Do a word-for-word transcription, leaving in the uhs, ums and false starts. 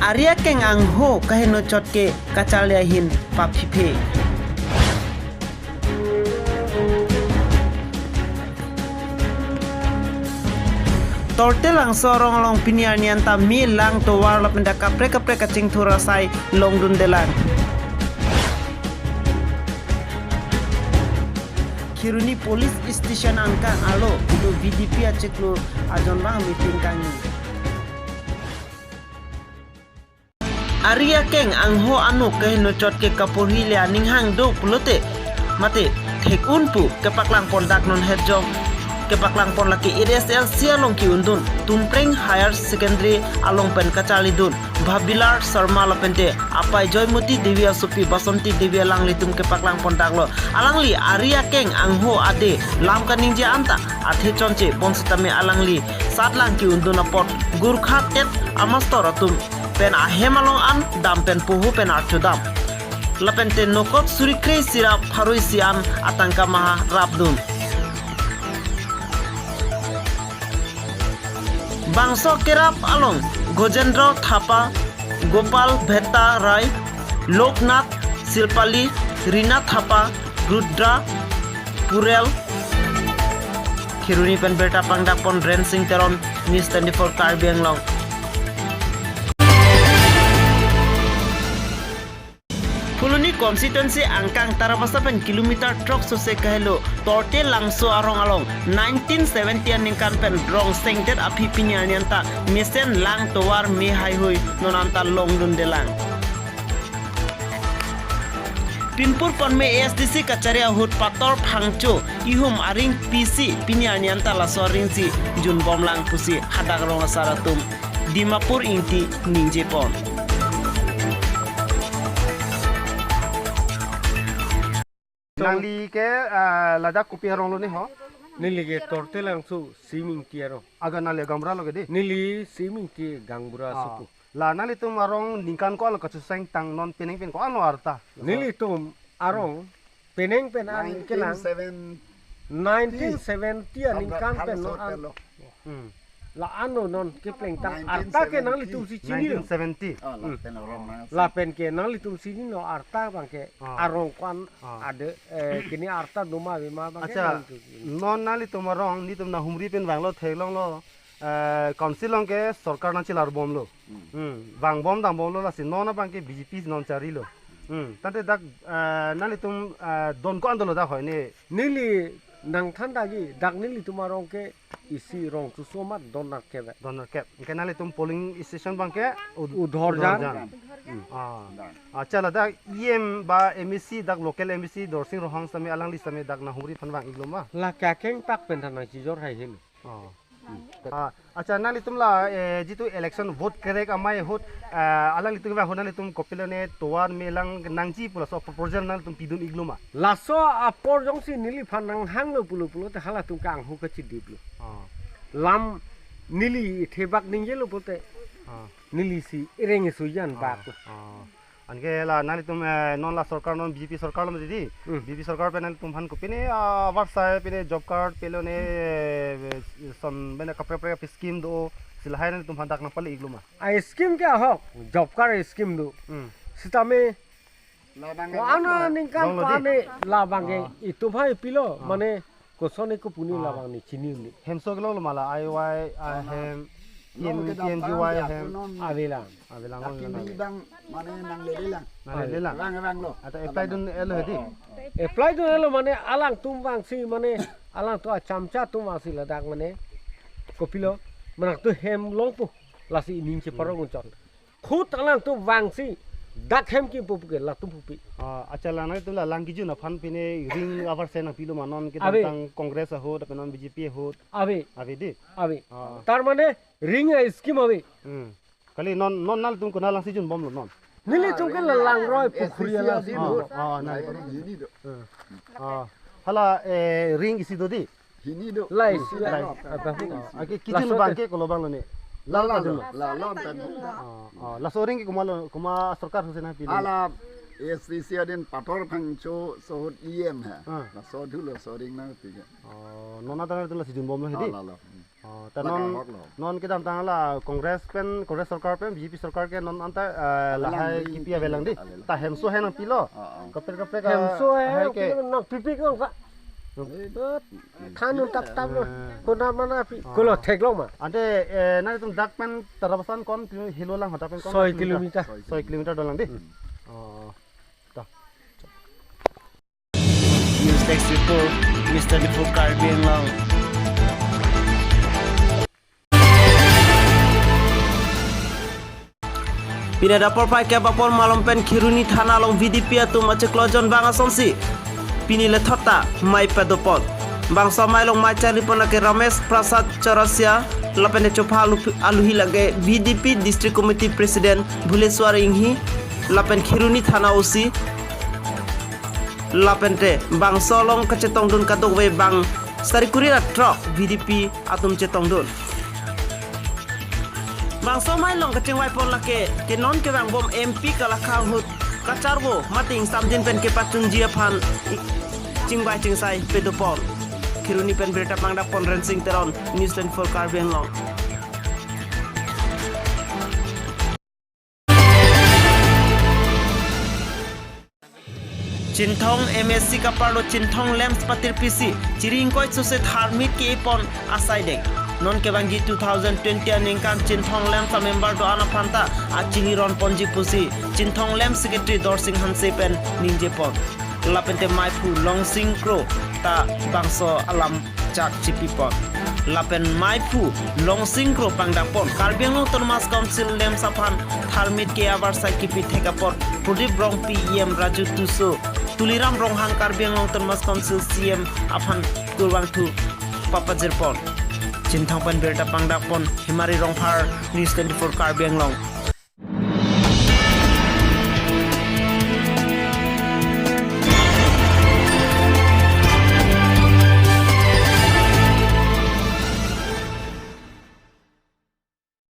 Ari akeng angho kaheno chot ke kacharli ahin paphiphe. Torte Langso arong along pini arni anta me, lang, tovar lapen dak kaprek kaprek kachingthur asai longdundelang. Kheroni Police Station angkang arlo itum V D P achiklo ajon vang meeting kangni. Ari akeng angho anut kaheno chot ke kaporhi le aning hang do pulote mate thek-un pu kepaklang pon dak non hetjong kepaklang pon lake eight S L C along ke-undun Tumpreng Higher Secondary along pen kacharlidun Bhabilar Sharma lapente apai Joymoti Devi asopi Basanti Devi alanglitum kepaklang pon daklo. Alangli ari akeng angho ade lam kaningje anta athe chonche bonsitame alangli satlang ke-undun apot gurkha tet amastor atum pen ahem along an dam pen poho pen archo dam. Lapente nokot suri kre-isi ra pharo-isi an atangka maha rapdun. Bangso kerap along Gojendra Thapa, Gopal Bhetta Rai, Loknath Silpali, Rina Thapa, Rudra Purel. Kheroni pen birta pangdak pon Rensing Teron, News twenty-four Karbi Anglong. Phuloni constituency angkang Tarabasa pen kilometer throksose kahelo Torte Langso arong along nineteen seventy aningkan pen rong sengdet aphi pini arni anta mesen, lang, tovar, me, haihui non anta longdundelang. Pinpur Konme A S D C kachari ahut Pator Phangcho ihum aring pisi pini arni anta laso aring si junbomlang pusi hadak rong asar atum Dimapur Ingti ningjepon. Nangli ke, ah, ladak kopi arong lo ne ho? Neli ke Torte Langso Simingti arong. Aga nangli gaonbura lo ke di? Neli Simingti gaonbura. Ah, sopo. La nanglitum arong ningkan ko-an lo kachuseng tang, non penang pen ko-an lo arta? Nelitum arong penang pen an kelang. Nineteen seventy. Nineteen seventy aningkan pen non an. Hmm. La-an lo non kepleng tang arta ke nanglitum si chinilo. Nineteen seventy. Ah, lapen arong nang. Lapen ke nanglitum chinilo arta abang ke. Ah. Arong ko-an, ah, ade, eh, kini arta doma bima abang ke. Accha, nanglitum chinilo. Non nanglitum arong, netum nanghumri pen vanglo, theklonglo, eh, council along ke sorkar nangchelar bomlo. Hmm. Hmm. Vangbom dangbomlo, lasi non abang ke B J P non charilo. Hmm. Tangte dak, eh, nanglitum, eh, don ko-an dolo dak hoi ne? Neli nangthan dagi, dak nelitum arong ke isi rong chuso mat don nerkep. Don nerkep. Anke nanglitum polling station abang ke Ud-, Udhorjan. Udhorjan. Hmm. Ah. Accha, ladak E M ba M A C, dak local M A C Dorsing Ronghang sitame, alangli sitame dak nanghumri aphan vang-iklo ma? La kakeng tak pen than nangchijor hai helo. Oh. Ah, accha, nanglitum la, eh, jitu election vote kerek amei ahut, eh, alanglitum ba ahut nanglitum kopilo ne tovar me lang nangji pu laso proposal nanglitum pidun-iklo ma? Laso apor jongsi neliphan nanghanglo pulo pulote halatum ke angho kachidiplo. Ah. Lam neli thebak ningjelo pulote. Ah. Neli si ireng isujan bak. Ah. Anke la nanglitum, eh, non la sorkar non B J P sorkar lo ma di. Hmm. B J P sorkar pen nanglitum aphan kopine, ah, avarsai pine job card pilo ne, eh, son bene kaprek kaprek scheme do, si lahai nanglitum aphan dak nangpale-iklo ma? A scheme ke ahok, job card scheme do. Hmm. Sitame labang ko-an aningkan longlo di. Ko-an labang ke. Ah. Itum hai pilo, ah, mane koson ke puni. Ah. Labang ne chini ni. Hemso kelonglo ma la, I Y, ah, hem, P N, P N G Y hem. Avelang. Avelang. Aki lo, mi bang mane nanglelelang. Nanglelelang. Vang, vanglo. Ata apply dun-elo di. Oh, oh. Apply dun-elo mane alangtum vangsi mane alangtum achamcha atum vangsi ladak mane kopilo mane nangtum hem longpo, lasi ining cheparong unchot. Khut alangtum vangsi dak hem kimpo puke latum pupi. Ah, accha, la nanglitum la lang kejun aphan pine ring avarsai nangpilo ma, non ke ave. Tang Congress ahut, ape non B J P ahut? Ave. Ave di? Ave. Ah. Tar mane ring a scheme ave. Hmm. Kali non, non nanglitum konat alangsi junbomlo non? Nelitum ke la Langroi pukhuri alang si. Ah, ah, na. Hini do. Ah. Hala, eh, ring isi do di? Hini do. Lai si. Lai. Apa hu? Ah, ke kejun abang ke kolo abang lo ne? Lalo, lalo, lalo. Ah, ah. Laso ring ke komat lo, komat sorkar ahut si nangpilo? Hala A S D C adin Pator Phangcho ahut E M he. Ah. Laso dolo laso ring nangpi ke. Oh, non anta nanglitum lasi junbomlo he di? Lalo. Oh, ta non, non kedamtang la Congress pen, Congress sorkar pen B J P sorkar ke non anta, eh, lahai kipi avelang dei. Avelang. Ta hemso hai nangpilo. Oh, oh. Kaprek kaprek, hemso hai hai ke nangpipi kong sa. Than un tap tap lo. Kona mana pi. Kolo theklong ma. Ante, eh, nangtum dak pen Tarabasa kon tu helo lang hadak pen kon. Soi kilometer. Soi kilometer dolang dei. Oh. Ta. News Desk Report, News twenty-four Karbi Anglong. Pini adap porphai kep apor malom pen Kheroni Thana along V D P atum achiklo jon bang asonsi pini lethot ta mei padopon. Bangso amei along mei charlipon lake Ramesh Prasad Chaurasia lapen chopha alu-, aluhi lake V D P District Committee President Bhuleswar Enghi lapen Kheroni Thana O C lapente bangso along kachetongdun kadokave bang sari kuri ra throk V D P atum chetongdun. Bangso amei along kachingvaipon lake ke non kevangbom M P kalakha ahut kacharvo mate ingsamjin pen kepachunji aphan chingvai chingsai padopon. Kheroni pen birta pangdakpon Rensing Teron, News twenty-four Karbi Anglong. Chinthong M A C kaparlo Chinthong Lamps patirpisi chiri ingkoi sose tharmit ke-epon asaideng. Non kevangji two thousand twenty aningkan Chinthong Lamps amember do-an aphanta achini ronponji pusi Chinthong Lamps Secretary Dorsing Hanse pen ningjepon. Lapente meiphu Longsing Kro ta bangso alam chak chipipon. Lapen meiphu Longsing Kro pangdakpon Karbi Anglong Autonomous Council Lamps aphan tharmit ke avarsai kipi thek apor Prodip Rongpi, E M Raju Tisso, Tuliram Ronghang Karbi Anglong Autonomous Council C E M aphan kurvangthu papajirpon. Chinthong pen birta pangdakpon Hemari Rongphar, News twenty-four Karbi Anglong.